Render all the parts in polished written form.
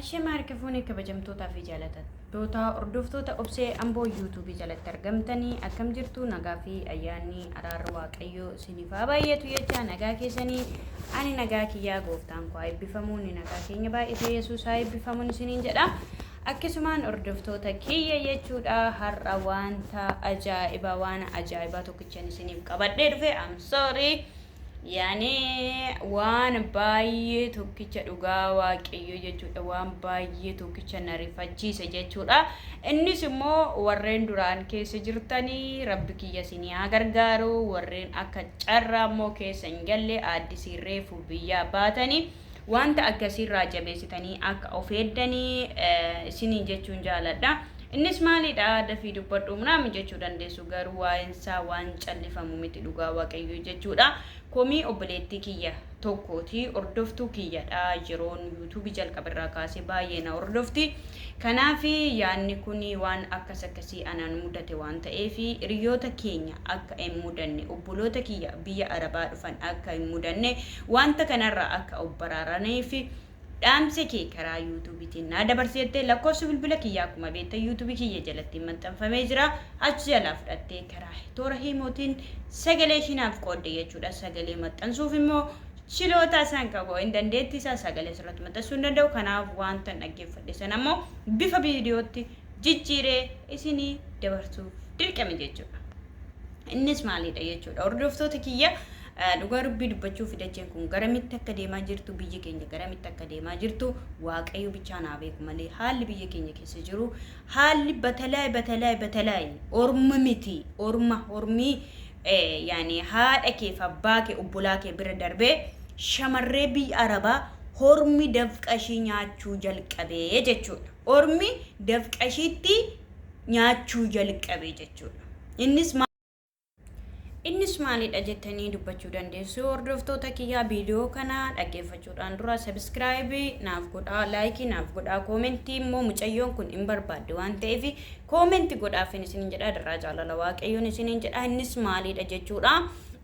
Ashama harka fuune kabajamtootaa fi jaalatamtoota hordoftoota Obsee Amboo yuutuubii jalatti argamtanii akkam jirtu? Nagaa fi ayyaanni araarri Waaqayyoo isiniif haa baay'atu jecha nagaa keessanii. Ani nagaa kiyyaa, gooftaan koo haa eebbifamu, inni nagaa keenya baay'ate Yesuus haa eebbifamuun isiniin jedha. Akkasumaan hordoftoota kiyya jechuudha, har'a wanta ajaa'ibaa, waan ajaa'ibaa tokkichan isiniif qabadhee dhufe. I'm sorry. Yaani waan baay'ee tokkicha, dhugaa Waaqayyoo jechuudha, waan baay'ee tokkicha na rifachiise jechuudha. Innis immoo warreen duraan keessa jirtanii Rabbi kiyya isinii haa gargaaru. Warreen akka carraa immoo keessa hin galle, aaddisii reefu biyyaa baatanii, wanta akkasiirraa jabeessitanii akka of eeddanii isiniin jechuun jaaladha. Innis maalidha dafii dubbadhu naam jechuu dandeessu, garuu waa'eensaa waan callifamu miti, dhugaa Waaqayyoo jechuudha. Komii obboleettii kiyya tokkooti, hordoftuu kiyyadha, yeroon yuutuubii jalqabarraa kaasee baay'ee na hordofti. Kanaaf yaadni kun waan akkas akkasii anaan mudate waan ta'eef, hiriyoota keenya akka hin mudanne, obboloota kiyya biyya Arabaa dhufan akka hin mudanne, wanta kanarraa akka of baraaraniif dhaamsa kee karaa yuutuubiitiin naa dabarseette. Lakkoofsi bilbila kiyyaa akkuma beektan yuutuubii kiyya jalatti maxxanfamee jira. Achi jalaa fudhattee karaa toora hiimootiin sagalee ishii naaf qoodde jechuudha. Sagalee maxxansuuf immoo chiloota isaan qabu hin dandeettii isaa sagalee asirratti maxxansuu hin danda'u. Kanaaf wanta dhaggeeffadhe sana immoo bifa viidiyootti jijjiiree isinii dabarsuuf dirqame jechuudha. Innis maalidha jechuudha? Hordoftoota kiyya, dhugaa dubbii dubbachuu fidacheen kun garamitti akka deemaa jirtu, biyyi keenya garamitti akka deemaa jirtu Waaqayyo bichaa naa beeku malee, haalli biyya keenya keessa jiru haalli batalaay batalaay batalaay. Orma miti, orma ormii yaani haadha keef abbaa kee obbolaa kee bira darbee shamarree biyya Arabaa hormi dafqa ishii nyaachuu jalqabee jechuudha. Ormi dafqa ishiitti nyaachuu jalqabe jechuudha. Innis maalidha jettanii dubbachuu dandeessu. Hordoftoota kiyyaa, viidiyoo kana dhaggeeffachuudhaan dura subscribe naaf godhaa, like naaf godhaa, comment immoo mucayyoon kun hin barbaadde waan ta'eef comment godhaafin isiniin jedha, darraa jaalala Waaqayyoon isiniin jedha. Innis maalidha jechuudha?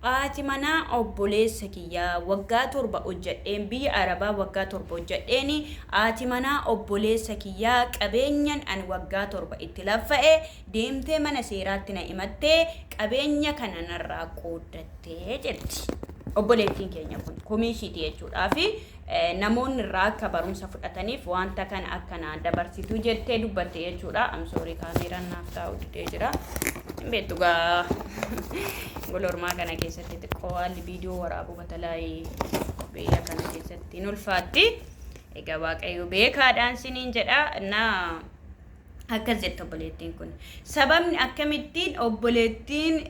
Haati manaa obboleessa kiyyaa waggaa 7 hojjedheen, biyya Arabaa waggaa 7 hojjedheen, haati manaa obboleessa kiyyaa qabeenyan ani waggaa 7 itti laffa'e deemtee mana seeraatti na himattee qabeenya kana narraa qooddattee jetti. Obboleettiin keenya kun komii ishiiti jechuudhaa fi namoonni irraa akka barumsa fudhataniif wanta kana akkanaa dabarsitu jettee dubbatte jechuudha. I'm sorry, kaameeraan naaf taa'u didee jira. Hin beektu gaa, golormaa kana keessatti xiqqoo haalli viidiyoo waraabuu batalaayii biyya kana keessatti hin ulfaatti. Egaa Waaqayyo beekaadhaan siniin jedha. Na akkas jette obboleettiin kun. Sababni akkamittiin obboleettiin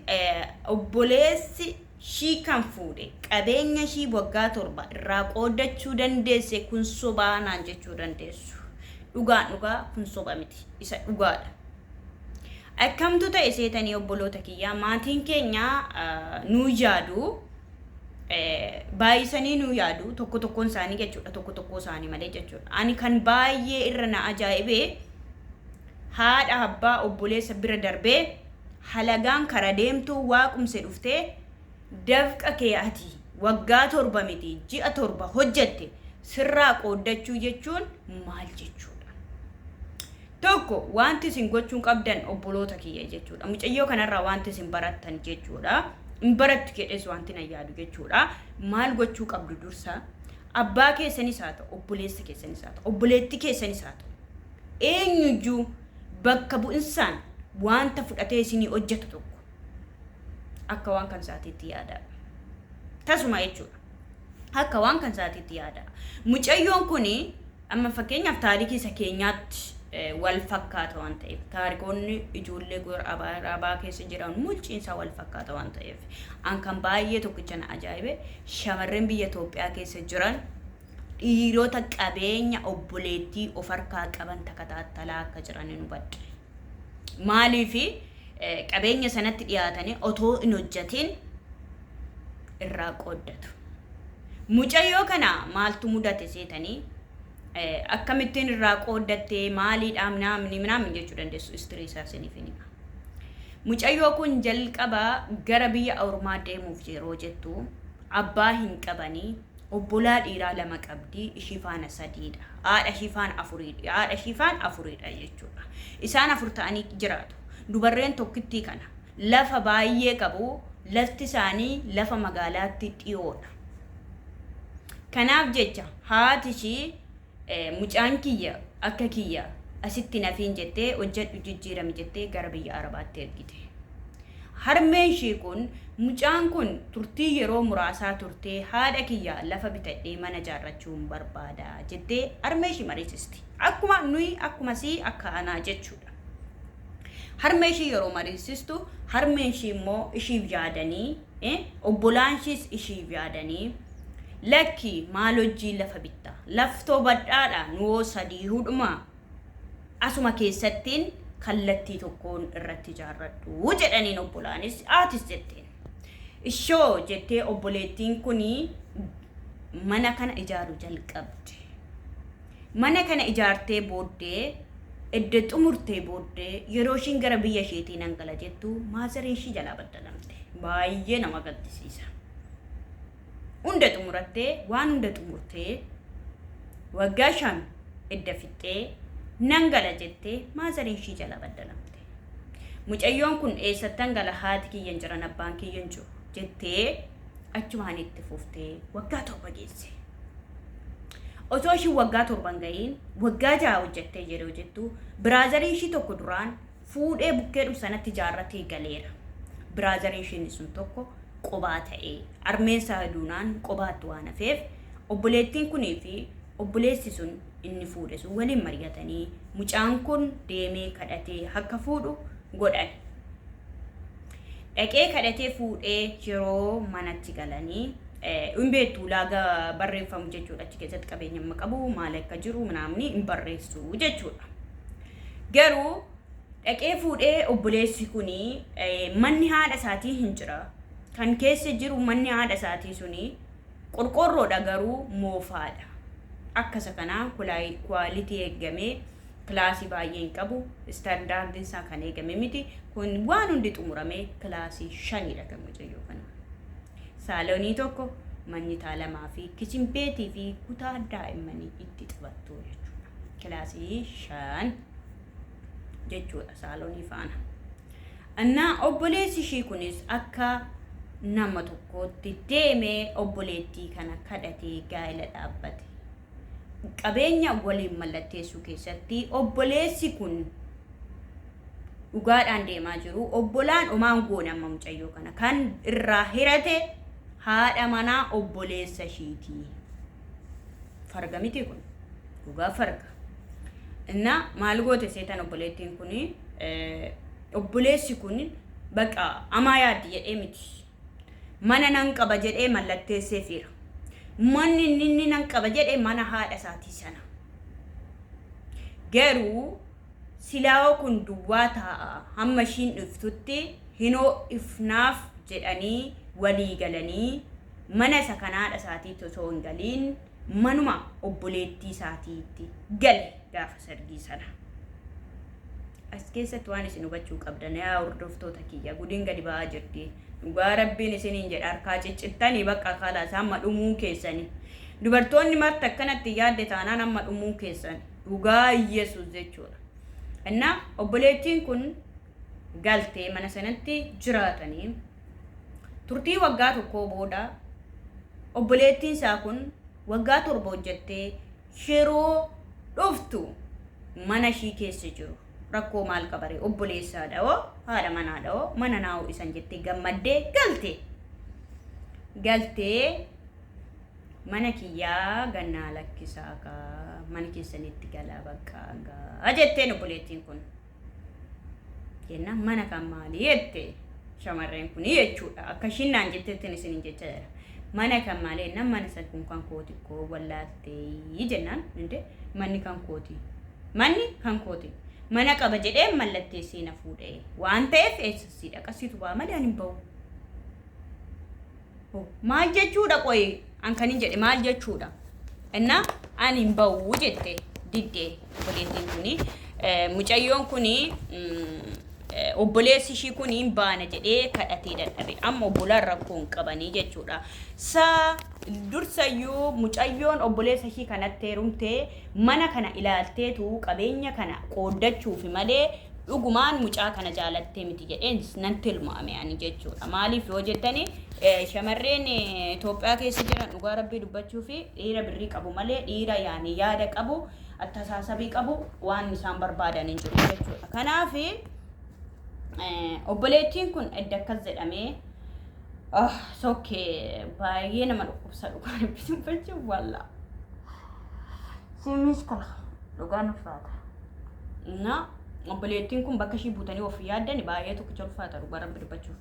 obboleessi shii kan fuudhe qabeenya ishii waggaa 7 irraa qooddachuu dandeesse, kun sobaa naan jechuu dandeessu. Dhugaan dhugaa kun soba miti. Isa dhugaadha. Akkamtu ta'e seetanii obboloota kiyyaa, maatiin keenya nuu yaadu, baay'isanii nuu yaadu, tokko tokkoon isaanii jechuudha, tokko tokkoo isaanii malee jechuudha. Ani kan baay'ee irra na ajaa'ibee, haadha abbaa obboleessa bira darbee halagaan kara deemtuu waaqumse dhuftee dafqa kee ati waggaa 7 miti ji'a 7 hojjette sirraa qooddachuu jechuun maal jechuudha? Tokko wanti isin gochuun qabdan, obboloota kiyya jechuudha. Mucayyoo kanarraa wanti isin barattan jechuudha. Hin barattu jedhees wanti na yaadu jechuudha. Maal gochuu qabdu dursa? Abbaa keessanis haa ta'u, obboleessa keessanis haa ta'u, obboleettii keessanis haa ta'u, eenyuyyuu bakka bu'insaan wanta fudhatee isinii hojjetu tokko akka waan kan isaatiitti yaadaa. Tasuma jechuudha. Akka waan kan isaatiitti yaadaa. Mucayyoon kuni amma fakkeenyaaf taarikii isa keenyaatti wal fakkaata waan ta'eef, taarikoonni ijoollee gora Arabaa keessa jiran mulciinsaa wal fakkaata waan ta'eef, an kan baay'ee tokkicha na ajaa'ibe shamarreen biyya Itoophiyaa keessa jiran dhiirota qabeenya obboleettii of harkaa qaban takataattalaa akka jiran hin hubadhe. Maaliif qabeenya sanatti dhiyaatanii otoo hin hojjetin irraa qooddatu? Mucayyoo kana maaltu mudate seetanii, akkamittiin irraa qooddattee, maaliidha naamni minaamin jechuu dandeessu, istirii isaa isiniif hin hima. Mucayyoo kun jalqaba gara biyya ormaa deemuuf yeroo jettu abbaa hin qabanii. Obbolaa dhiiraa lama qabdi, ishii faana sadiidha. Haadha ishii faana afuriidha. Haadha ishii faana afuriidha jechuudha. Isaan afur ta'anii jiraatu. Dubarreen tokkittii kana lafa baay'ee qabu, lafti isaanii lafa magaalaatti dhiyoodha. Kanaaf jecha haati ishii mucaan kiyya akka kiyya asitti nafiin jettee hojjedhu jijjiirami jettee gara biyya Arabaatti ergite. Harmeen ishii kun mucaan kun turtii yeroo muraasaa turtee haadha kiyya lafa bitadhee mana ijaarrachuun barbaada jettee harmee ishii mariisisti. Akkuma nuyi akkuma sii akka anaa jechuudha. Harmee ishii yeroo mariisistu harmeen ishii immoo ishiif yaadanii obbolaan ishiis ishiif yaadanii lakki maal hojii lafa bitta laftoo badhaadha nuwoo sadii hudhuma asuma keessattiin kallattii tokkoon irratti ijaarradhu jedhaniin obbolaanis haatis jetteen. Ishoo jettee obboleettiin kun mana kana ijaaru jalqabde. Mana kana ijaartee booddee edda xumurtee booddee yeroo ishiin gara biyya isheetii nan gala jettu maazariin ishii jalaa baddalamte. Baay'ee nama gaddisiisa. Hunda xumurattee waan hunda xumurtee waggaa 5 edda fixxee nan gala jettee maazariin ishii jalaa baddalamte. Mucayyoon kun eessattan gala haati kiyya hin jiran abbaan kiyya hin jiru jettee achumaan itti fuftee waggaa 7 geesse. Osoo ishiin waggaa 7 hin ga'iin waggaa 6 hojjettee yeroo jettu biraazariin ishii tokko duraan fuudhee bukkeedhum sanatti ijaarratee galeera. Biraazariin ishiin sun tokko qobaa ta'ee armeen isaa duunaan qobaatti waan hafeef obboleettiin kunii fi obboleessi sun inni fuudhe sun waliin mari'atanii mucaan kun deemee kadhatee akka fuudhu godhan. Dhaqee kadhatee fuudhee yeroo manatti galanii hin beektu ulaagaa barreeffamu jechuudha achi keessatti qabeenya amma qabu maal akka jiru naamni hin barreessu jechuudha. Garuu dhaqee fuudhee obboleessi kun manni haadha isaatii hin jira. Kan keessa jiru manni haadha isaatii suni qorqorroodha garuu moofaadha. Akka isa kanaa kuwaalitii eegamee kilaasii baay'ee hin qabu. Istaandaardiin isaa kan eegame miti. Kun waan hundi xumuramee kilaasii shanidha kan mucayyoo kana. Saalonii tokko, manyitaa lamaa fi kichin beetii fi kutaa daa'immanii itti taphattu jechuudha. Kilaasii 5 jechuudha saalonii faana. Innaa obboleessi ishii kunis akka nama tokkootti deemee obboleettii kana kadhatee gaa'ela dhaabbate. Qabeenya waliin mallatteessuu keessatti obboleessi kun dhugaadhaan deemaa jiru. Obbolaan omaan goone amma mucayyoo kana kan irraa hirate haadha manaa obboleessa ishiiti. Farga miti kun dhugaa farga. Innaa maal goote seetan obboleettiin kun obboleessi kun baqa amaa yaaddi jedhee miti. Mana nan qaba jedhee mallatteesseefiira. Manni inni inni nan qaba jedhe mana haadha isaatii sana. Garuu silaa'oo kun duwwaa taa'a hamma ishiin dhuftutti hin ho'ifnaaf jedhanii walii galanii mana isa kan haadha isaatiitti osoo hin galiin manuma obboleettii isaatiitti gale gaafa sargii sana. As keessatti waan isin hubachuu qabdan yaa hordoftoota kiyya gudiin gadi ba'aa jirti. Dhugaa rabbiin isiniin jedha harkaa ciccittanii bakka kalaas hamma dhumuu keessanii. Dubartoonni marti akkanatti yaadde taanaan hamma dhumuu keessan dhugaa Yesuus jechuudha. Innaa obboleettiin kun galtee mana sanatti jiraatanii turtii waggaa tokkoo booda obboleettiin isaa kun waggaa 7 hojjettee yeroo dhuftu mana ishii keessa jiru rakkoo maal qabare obboleessaa dhawoo haadha manaa dhawoo mana naa ho'isan jettee gammaddee galte. Galtee mana kiyyaa gannaa lakkisaa kaa mana keessanitti galaa baqqaa gaa jetteen obboleettiin kun. Jennaan mana kan maalii jette shamarreen kun jechuudha. Akka ishiin naan jettettiin isiniin jecha jira. Mana kan maalii jennaan mana isa kun kan kooti koo wallaaltee jennaan inde manni kan kooti. Manni kan kooti. Mana qaba jedhee mallatteessee na fuudhee waan ta'eef eessa sii dhaqa situ ba'a malee ani hin ba'u. Maal jechuudha qoyi an kan hin jedhe maal jechuudha? Innaa ani hin ba'u jette didde obboleettiin kuni. Mucayyoon kuni Obboleessi ishii kun hin baana jedhee kadhatee dadhabe. Amma obbolaan rakkoo hin qabanii jechuudha. Sa dursayyuu mucayyoon obboleessa ishii kanatti heerumtee mana kana ilaalteetu qabeenya kana qooddachuufi malee dhugumaan mucaa kana jaalattee miti jedheen nan tilmaame ani jechuudha. Maaliif yoo jettani, shamarreen Itoophiyaa keessa jiran dhugaa rabbii dubbachuu fi dhiira birrii qabu malee dhiira yaani yaada qabu, attasaasabii qabu waan isaan barbaadan hin jiru jechuudha. Kanaaf obboleettiin kun edda akkas jedhamee sokkee baay'ee nama dhukkubsa, dhugaa rabbii dubbachuuf wallaa. Simis kana dhugaan ulfaata. Na obboleettiin kun bakka ishii buutanii of yaaddan baay'ee tokkicha ulfaata, dhugaa rabbi dubbachuuf.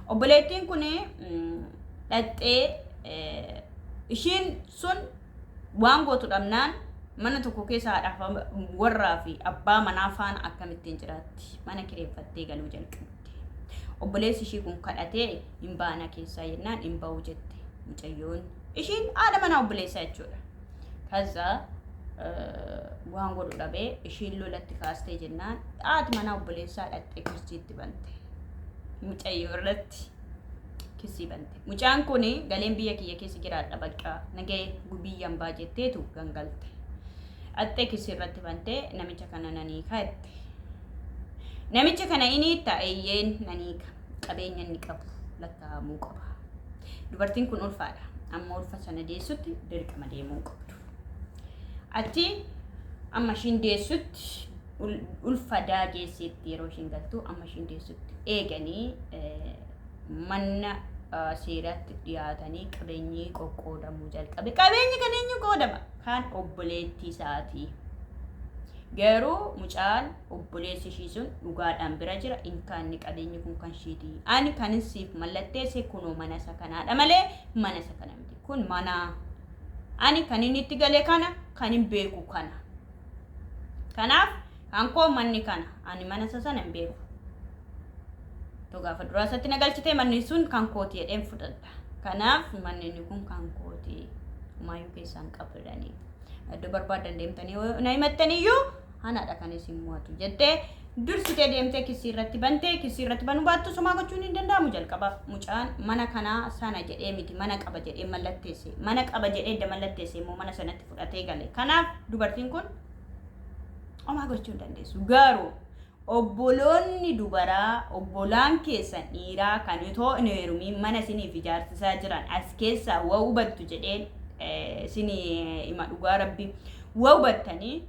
Obboleettiin kun dhaxxee ishiin sun waan gootu dhabnaan mana tokko keessa haadhaaf warraa fi abbaa manaa faana akkamittiin jiraatti, mana kireeffattee galuu jalqabde. Obboleessi ishii kun kadhatee hin baana keessaa jennaan hin ba'u jette mucayyoon. Ishiin haadha manaa obboleessaa jechuudha. Kaza waan godhu dhabee ishiin lolatti kaastee jennaan haati manaa obboleessaa dhaqxee kissiitti bante. Mucayyoo irratti kissii bante. Mucaan kun galeen biyya kiyya keessa jiraadha, bakka nagahee biyyaan baa jetteetu gangalte. Dhaqxee kissii irratti bantee namicha kana nanii kaa'ette. Namicha kana inni ta'eyyeen naniika, qabeenya inni qabu lakkaa'amuu qaba. Dubartiin kun ulfaadha. Amma ulfa sana deessutti dirqama deemuu qabdu. Achi amma ishiin deessutti, ulfa daageesseetti yeroo ishiin galtu, amma ishiin deessutti eeganii mana seeraatti dhiyaatanii qabeenyi qoqqoodamuu jalqabe. Qabeenyi kan eenyu qoodama? Kan obboleettii isaatii. Garuu mucaan obboleessi ishii sun dhugaadhaan bira jira. Inkaanni qabeenyi kun kan ishiiti. Ani kan siif mallatteesse kunoo mana isa kanaadha malee mana isa kana miti. Kun mana ani kan inni itti gale kana kan hin beeku kana. Kanaaf kan koo manni kana, ani mana isa sana hin beeku. To gaafa duraa isatti na galchitee manni sun kan kooti jedheen fudhadha. Kanaaf manni inni kun kan kooti. Homaayyuu keessaan qabu jedhanii. Iddoo barbaadan deemtanii yoo na himattaniyyuu anaadha kan isin mo'atu jettee dursitee deemtee kissii irratti bantee. Kissii irratti banuu baattu somaa gochuun hin danda'amu jalqaba. Mucaan mana kanaa sana jedhee miti, mana qaba jedhee mallatteesse. Mana qaba jedhee edda mallatteesse immoo mana sanatti fudhatee gale. Kanaaf dubartiin kun homaa gochuu hin dandeessu. Garuu obboloonni dubaraa, obbolaan keessan dhiiraa kan itoo hin heerumiin mana isiniif ijaarsisaa jiran as keessaa waa hubattu jedheen isinii hima, dhugaa rabbi. Waa hubattanii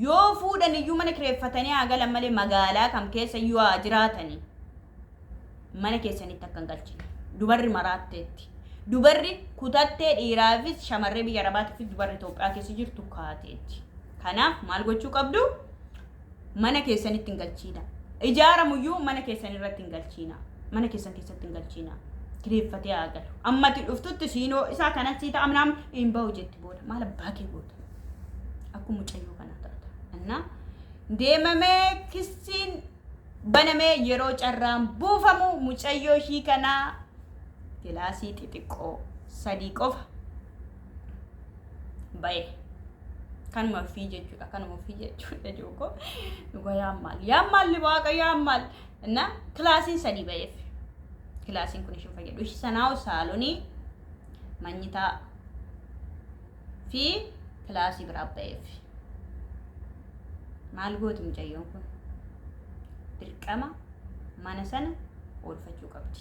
yoo fuudhan iyyuu mana kireeffatanii haa galan malee magaalaa kam keessa iyyuu haa jiraatanii mana keessanitti akka hin galchine. Dubarri maraatteetti. Dubarri kutattee dhiiraafis shamarree biyya Arabaatiifis dubarri Itoophiyaa keessa jirtu kaateetti. Kanaaf maal gochuu qabdu? Mana keessanitti hin galchiina. Ijaaramuyyuu mana keessan irratti hin galchiina. Mana keessan keessatti hin galchiina. Kireeffatee haa galu. Ammati dhuftutti siinoo isaa kanan sii ta'a naam hin bahu jetti booda. Maal abbaa kee goota? Akkuma mucayyoo kanaa taata. Innaa deemamee kissiin banamee yeroo carraan buufamu mucayyoo ishii kanaa kilaasii xixiqqoo sadii qofa bahe. Kanuma ofii jechuudha. Kanuma ofii jechuudha jooko. Dhuga yaammaal. Yaammaal waaqa yaammaal. Na kilaasiin sadii baheef. Kilaasiin kun isheen fayyadu. Ishii sanaa saalonii, manyitaa fi kilaasii biraa baheef. Maal gooti mucayyoon kun? Dirqama mana sana oolfachuu qabdi.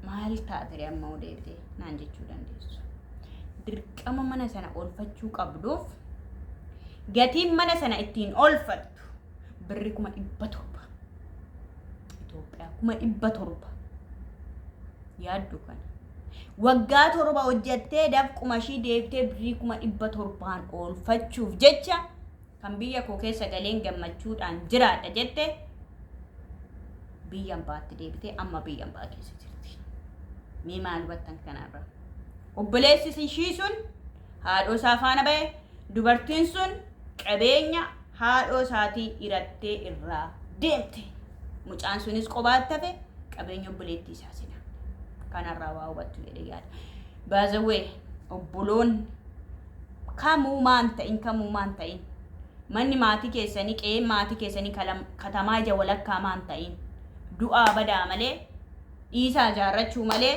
Maal taate amma deebitee naan jechuu dandeessu. Dirqama mana sana oolfachuu qabduuf gatiin mana sana ittiin oolfattu birri 700,000. Itoophiyaa 700,000. Yaaddu kana. Waggaa 7 hojjettee dafquma ishii deebitee birrii 700,000n oolfachuuf jecha kan biyya koo keessa galeen gammachuudhaan jiraadha jette biyya ambaatti deebitee amma biyya ambaa keessa jirti. Mee maal hubattan kanarraa? Obboleessi ishii sun haadhoo isaa faana bahe, dubartiin sun qabeenya haadhoo isaatii hirattee irraa deemte. Mucaan sunis qobaatti hafe, qabeenya obboleettii isaa sina. Kanarraa waa hubattu jedhee yaada. Baazawwee obboloonni kamuu maan ta'in, kamuu maan ta'in. Manni maatii keessanii, qe'een maatii keessanii katamaa ija walakkaa maan ta'in du'aa badaa malee, dhiisaa ijaarrachuu malee,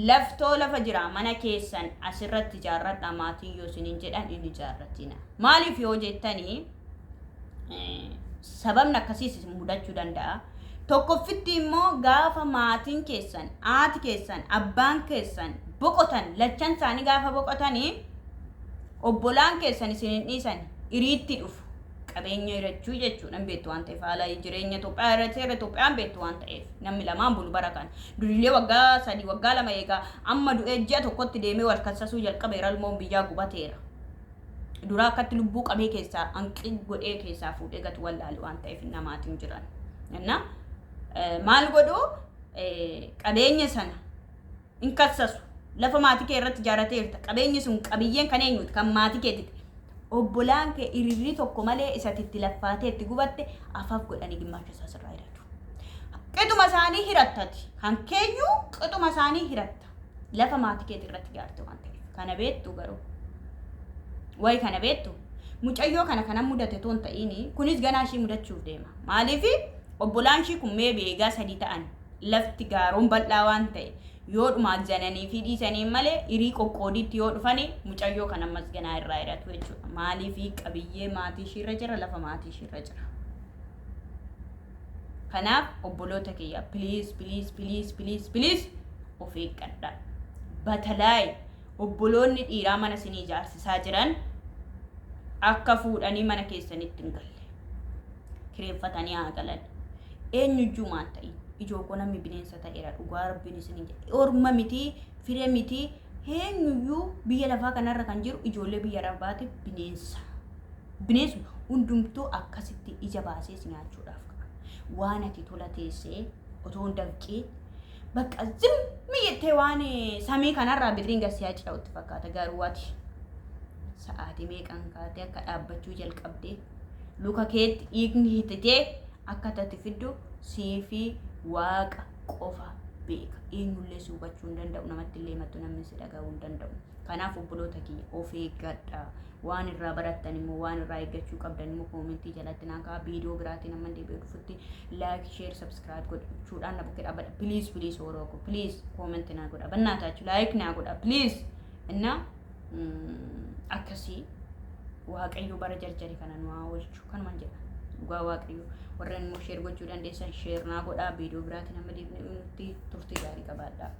laftoo lafa jira mana keessan asirratti ijaarradha maatiin yoo isiniin jedhan hin ijaarratina. Maaliif yoo jettanii, sababni akkasiis isin mudachuu danda'a. Tokkoffitti immoo gaafa maatiin keessan, haati keessan, abbaan keessan boqotan, lachan isaanii gaafa boqotanii, obbolaan keessan isin hin dhiisan, iriitti dhufu. Qabeenya hirachuu jechuudha hin beektu waan ta'eef, haala jireenya Itoophiyaa irratti, seera Itoophiyaan beektu waan ta'eef, namni lamaan bulu bara kana. Durillee waggaa 3, waggaa 2 eegaa amma du'ee ji'a tokkotti deemee wal kassasuu jalqabeera, ilmoon biyyaa gubateera. Duraa akkatti lubbuu qabee keessaa hanqi godhee keessaa fuudhee gatu wallaale waan ta'eef namaatiin jiran. Inna maal godhu, qabeenya sana hin kassasu. Lafa maatii kee irratti ijaarrateerta. Qabeenyi sun qabiyyeen kan eenyuti? Kan maatii keetiti. Obbolaan kee hiriirri tokko malee isatti itti laffaatee itti gubatte afaaf godhanii gimmaasha isaa sirraa hiratu. Qixuma isaanii hirattati. Kan keenyu qixuma isaanii hiratta. Lafa maatii keetii irratti ijaarte waan ta'eef. Kana beektu garuu. Wayi kana beektu. Mucayyoo kana kanan mudate toon ta'iini kunis ganaa ishii mudachuuf deema. Maaliif obbolaan ishii kun mee beegaa 3 ta'an, lafti gaaroon bal'aa waan ta'e yoo dhumaa zananii fi dhiisanii malee hirii qoqqoodiitti yoo dhufani mucayyoo kan ammas ganaa irraa hiratu jechuudha. Maaliif qabiyyee maatii ishiirra jira, lafa maatii ishiirra jira. Kanaaf obboloota kiyya, please, please, please, please, please, of eeggadha. Batalaay obboloonni dhiiraa mana isinii ijaarsisaa jiran akka fuudhanii mana keessanitti hin galle. Kireeffatanii haa galan. Eenyuyyuu maan ta'in, ijoo koo, namni bineensa ta'eera, dhugaa rabbiin isin jedhe. Orma miti, fire miti, eenyuyyuu biyya lafaa kanarra kan jiru ijoollee biyya arabaatiif bineensa. Bineensi hundumtuu akkasitti ija baasee si nyaachuudhaaf ka'a. Waan ati tola teessee otoo hin dafqee bakka zimmi jettee waan samii kanarraa birriin gassi haaca'utti fakkaata, garuu ati sa'aatii meeqan kaatee akka dhaabbachuu jalqabdee luka keetti dhiigni hititee akka tati fiddu siifi waaqa qofa beeka. Eenyullee si hubachuu hin danda'u, namatti illee himattu namni si dhaga'uu hin danda'u. Kanaaf obboloota kiyya, of eeggadha. Waan irraa barattan immoo, waan irraa eeggachuu qabdan immoo koomentii jalatti naa ka'a. Viidiyoo biraatiin amma deebi'ee dhufutti like, share, subscribe gochuudhaan na bukkee dhaabbadha. Please, please, waroo ko, please, comment naa godha. Bannaa taachuu like naa godha, please. Inna akkasii Waaqayyo bara jarjari kana nu haa oolchu kanuman jedha. Dhugaa Waaqayyo, warreen immoo share gochuu dandeessan share naa godhaa. Viidiyoo biraatiin amma deebinee nutti turtii gaarii qabaadhaa.